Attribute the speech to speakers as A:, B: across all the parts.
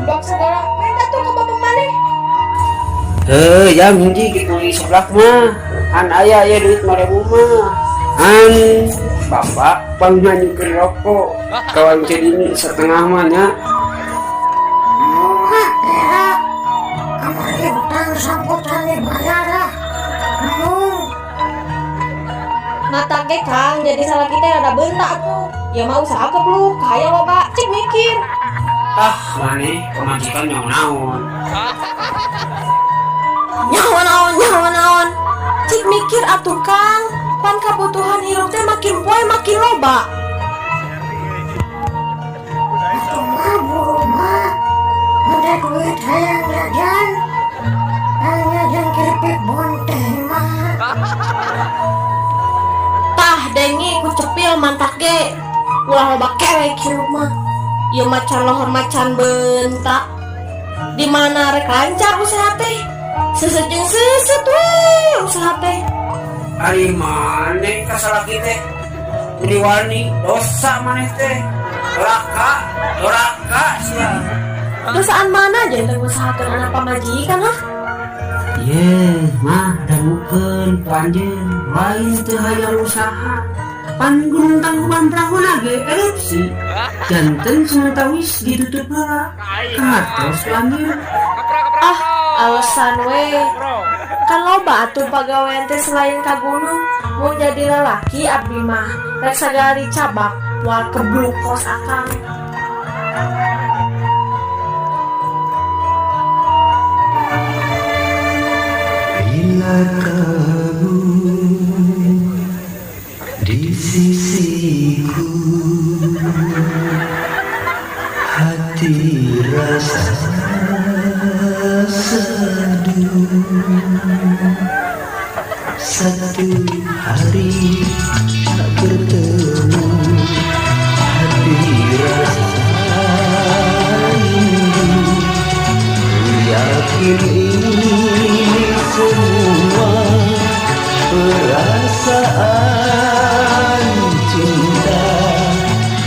A: Seblak segala. Minta tuh ke bapak maneh.
B: Heuh, jam hiji kitu di seblak mah. An aya aya duit 5.000 mah. An bapak panghanyukeun rokok. Kawan ini setengah mah nya.
C: Bunga era kamari hutang samputan dibayar lah. Embung.
A: Mata ge Kang, jadi salah kita rada bentak atuh. Ya mau usaha kebluk, kaya loba, cik mikir.
B: Ah, maneh pamajikan nyaho naon.
A: Nyaho naon, nyaho naon. Cik mikir atuh Kang, pan kebutuhan hirup teh makin poe makin loba.
C: Atuh mah buru mah. Udah duit hayang jajan. Hayang jajan keripik bonteng mah.
A: Tah dengi ku cepil mantak ge. Ulah loba kewek hirup mah. Ieu macan lohor macan bentak. Di mana rek lancar usaha teh? Seuseut jeung seuseut we usaha teh.
B: Ari maneh ka salaki teh. Jadi wani dosa maneh teh. Doraka, doraka sia.
A: Dosaan mana aja yang usahakeun anak pamajikan lah.
B: Ye, mah dangukeun ku anjeun lain teu hayang usaha. Pan Gunung Tangkuban Prahuna ge erupsi. Janten sawatawis ditutup heula. Kahartos ku anjeun.
A: Ah, alasan we. Kan loba atuh pagawean teh selain ka gunung. Mau jadi lalaki abdi mah rek sagala dicabak moal kebluk kos akang.
D: Bila kamu di sisiku, hati rasa sendu. Satu hari tak bertemu, hati rasa rindu. Ku yakin ini semua perasaan cinta,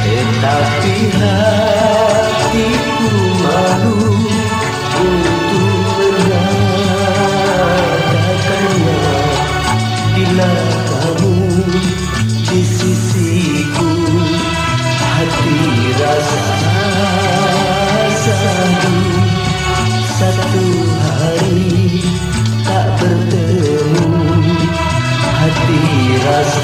D: tetapi hatiku malu untuk menyatakannya. Bila kamu di sisiku, hati rasa sendu. Satu hari tak bertemu, hati rasa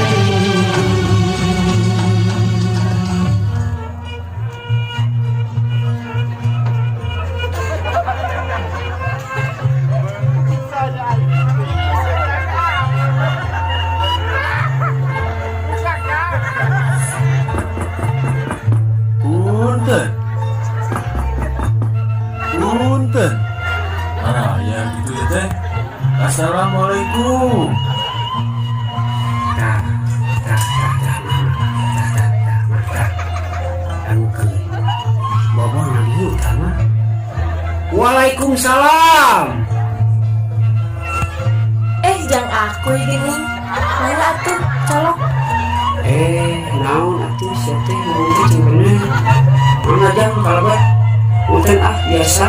D: rindu.
E: Punten. Punten. Ah, ya gitu ya teh. Assalamualaikum.
B: Tah, tah, tah, tah, mah, tah, tah, tah, mah, tah. Dangukeun. Boboh nagih hutang mah. Waalaikumsalam.
A: Eh, jang aku gini. Mana atuh colok.
B: Eh, naon atuh sia teh ngomong teh cing bener. Mana jang kalebet? Punten ah biasa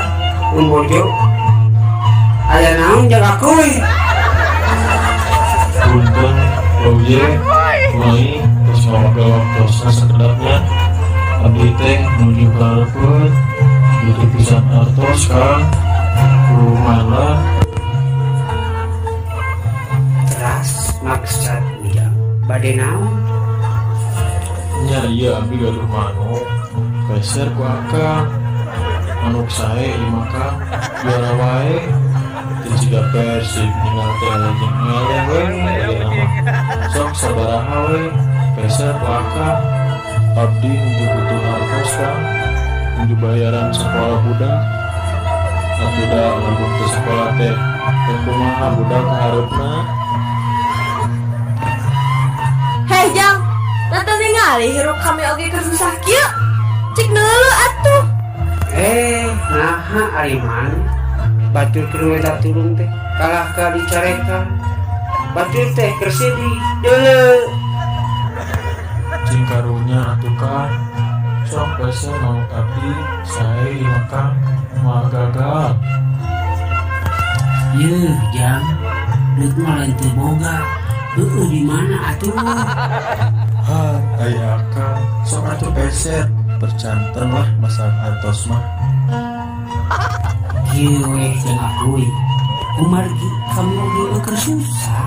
B: mun bojo. Aya naon jang akuy?
E: Punten, Oye, Mai, terus ngawakil waktosna sakedapnya. Abdi teh nuju ka butuh pisan artos Kang. Kumaha?
B: Teras maksud ujang bade naon?
E: Nya ieu abdi gaduh manuk. Peser ku akang. Manuk sae ieu mah Kang. Juara wae. Teu jiga Persib ningal teh jeung eleh we ayeuna mah. Sok sabaraha we peser ku akang. Abdi nuju butuh artos Kang. Nuju bayaran sakola budak. Atuh da lamun teu sakola teh teh kumaha budak kahareupna.
A: Heh jang, nanti ningali hirup kami oge keur susah kieu. Cik neuleu atuh.
B: Eh, naha ari maneh? Batur keur minta tulung teh kalah ka dicarekan. Batur teh keur sedih deuleu.
E: Cing karunya atuh Kang. Sok peser manuk abdi sae ieu mah Kang, moal gagal.
B: Yeuh, Jang. Duit mah lain teu boga. Heueuh di mana atuh?
E: Ha, ai akang, sok atuh peser. Percanten lah masalah artos mah.
B: Kieu weh jeung akuy. Kumargi kami oge keur susah.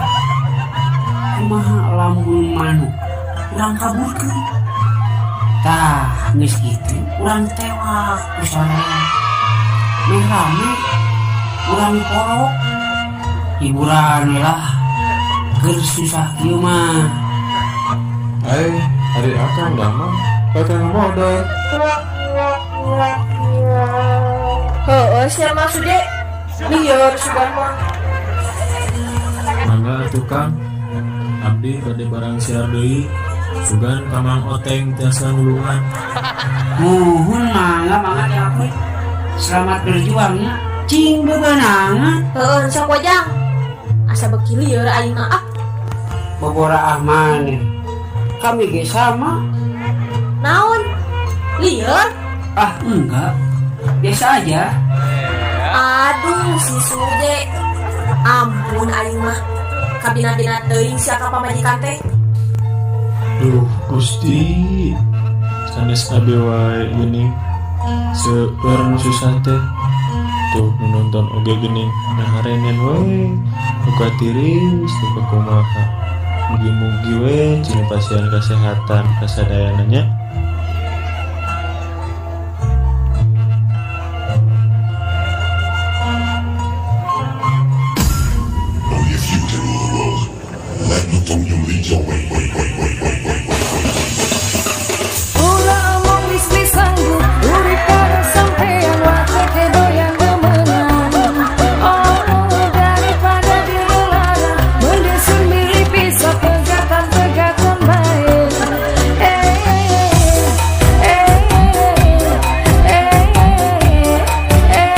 B: Kumaha lamun manuk urang kaburkeun. Tah, geus kitu urang tewak ku soreang. Meh rame urang porok. Hiburan we lah. Keur susah kieu mah.
E: Ai, ari akang damang, bakal modal.
A: Heueuh sia mah Sude. Lieur sugan mah.
E: Mangga atuh Kang. Abdi bade barang siar deui. Sugan ka Mang Oteng tiasa nulungan.
B: Muhun mangga mangga jeung akuy. Selamat berjuang nya. Cing bebenangan.
A: Heueuh sok wajang. Asa beuki lieur aing mah ah.
B: Boboraah maneh. Kami ge sama.
A: Naon? Lieur?
B: Ah, enggak. Biasa aja.
A: Aduh, si Sude. Ampun aing mah. Kabina-bina teuing sia ka pamajikan teh.
E: Duh, Gusti. Sanes abi wae geuning. Seueur nu susah teh. Tuh nu nonton oge geuning ngaharenen we. Muka tiris duka kumaha. Mugi-mugi we cing pasihan kasehatan kasadayana nya.
F: Kula omong wis wis sanggup urip karo sampean wateke doyan demenan. Oh, daripada dilelara mending sun milih pisau pegatan-pegatan bae. Eh eh eh eh eh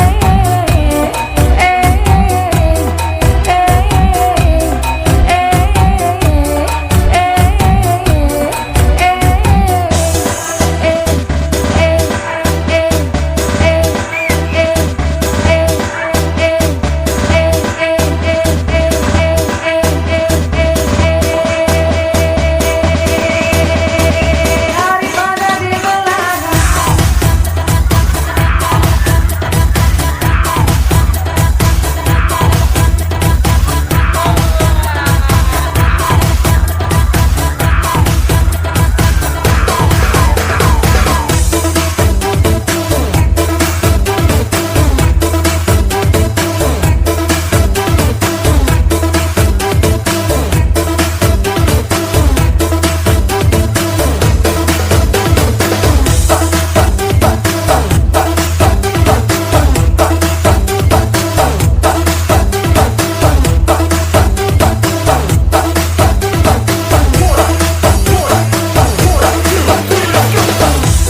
F: Daripada dibelara.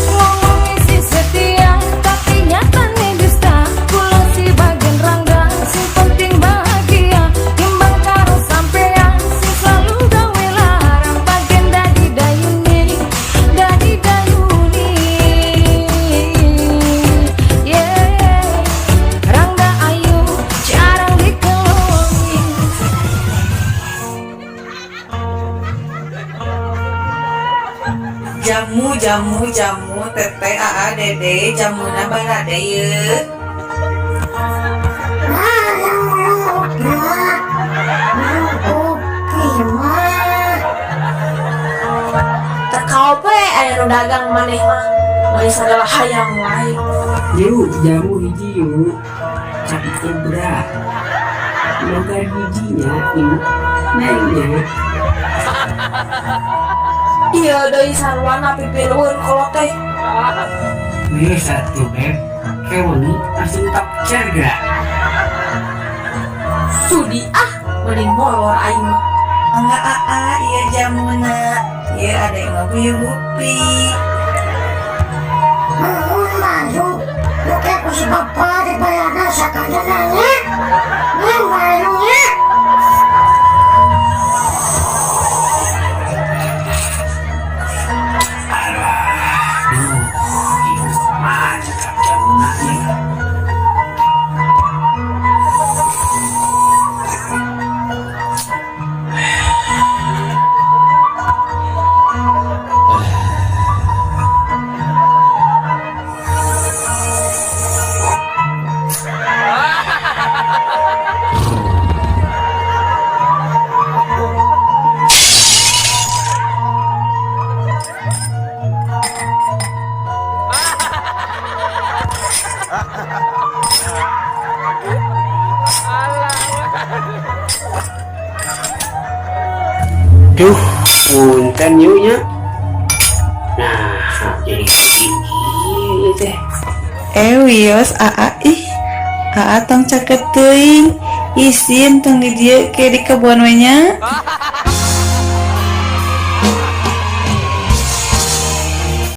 F: Ngomong isi setia tapi nyatane dusta. Kula si bagian rangga sing penting bahagia. Timbang karo sampean sing selalu gawe larang. Bagian dadi dayuni, dadi dayuni. Yeah, rangga ayu jarang dikeloni.
G: Jamu jamu jamu teteh aa dede jamuna balade ye.
C: Nah, yang lauk mah, mangkuk mah.
A: Teu we aya nu dagang maneh mah. Meuli sagala hayang wae.
B: Yuk, jamu hiji yuk. Cap kobra. Logar hijinya ieu. Nanya.
A: Ieu deui sarwana pipilueun kolot teh.
B: Geus atuh beb. Kewengi langsung tokcer geura.
A: Sudi ah, mending molor aing mah.
G: Mangga aa iya jamuna. Iya ada yang mau punya bupi.
C: Muhun bayu, muka ku si bapak dibayarna sakadana nya. Nya bayu nya.
B: Duh, Duh, punten yuk nya. Nah, jadi ieu teh.
G: Eh, wios Aa, ih. Aa tong caket teuing. Isin tong di dieu ke di kebon we nya.